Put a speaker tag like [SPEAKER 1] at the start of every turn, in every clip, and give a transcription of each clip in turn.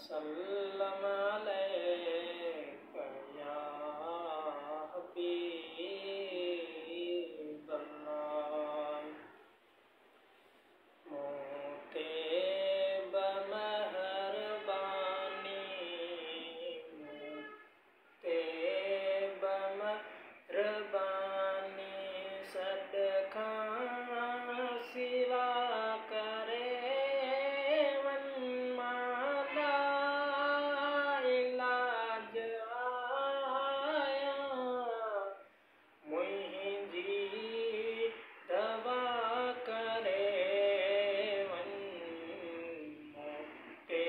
[SPEAKER 1] وسلم عليڪ يا حبيب الله. مون تي بمهرباني، مون تي بمهرباني، سڏ کان سوا ڪري وڃ، مان لا علاج آهيان، منهنجي دوا ڪري وڃ. مون تي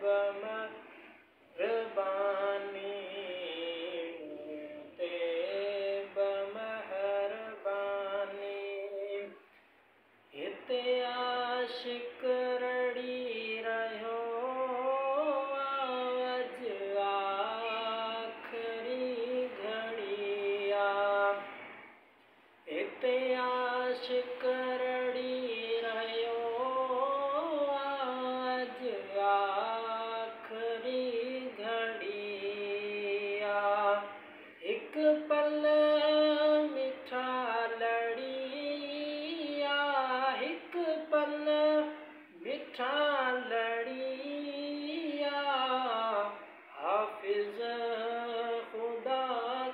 [SPEAKER 1] بمهرباني، مون تي بمهرباني. هتي عاشق رڙي رهيو آ، اڄ آخري گهڙي آ. هتي عاشق رڙي رهيو آ، اڄ آخري گهڙي آ. هڪ پل مٺا لڙي آ، هڪ پل مٺا لڙي آ، حافظ خدا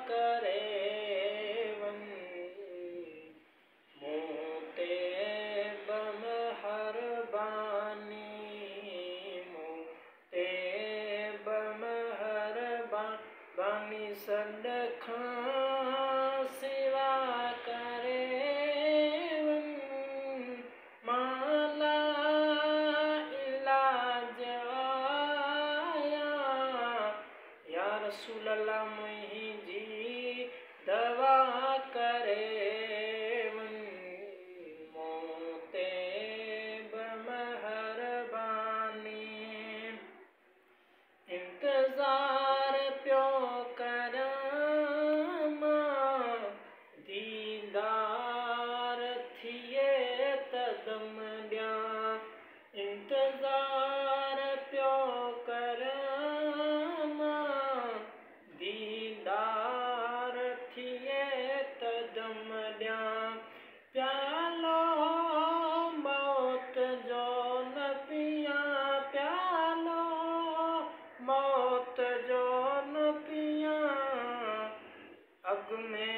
[SPEAKER 1] ڪري وڃ. مون تي بمهرباني، مون تي بمهرباني، سڏ کان سوا ڪري وڃ، مان لا علاج آهيان، يا رسول الله منهنجي دوا ڪري وڃ. مون تي بمهرباني. انتظار پيو ڪريان مان، ديدار ٿئي ته دم ڏيان. انتظار پيو ڪريان مان، ديدار ٿئي ته دم ڏيان. پيالو موت جو نه پيان، پيالو موت جو نه پيان، اڳ ۾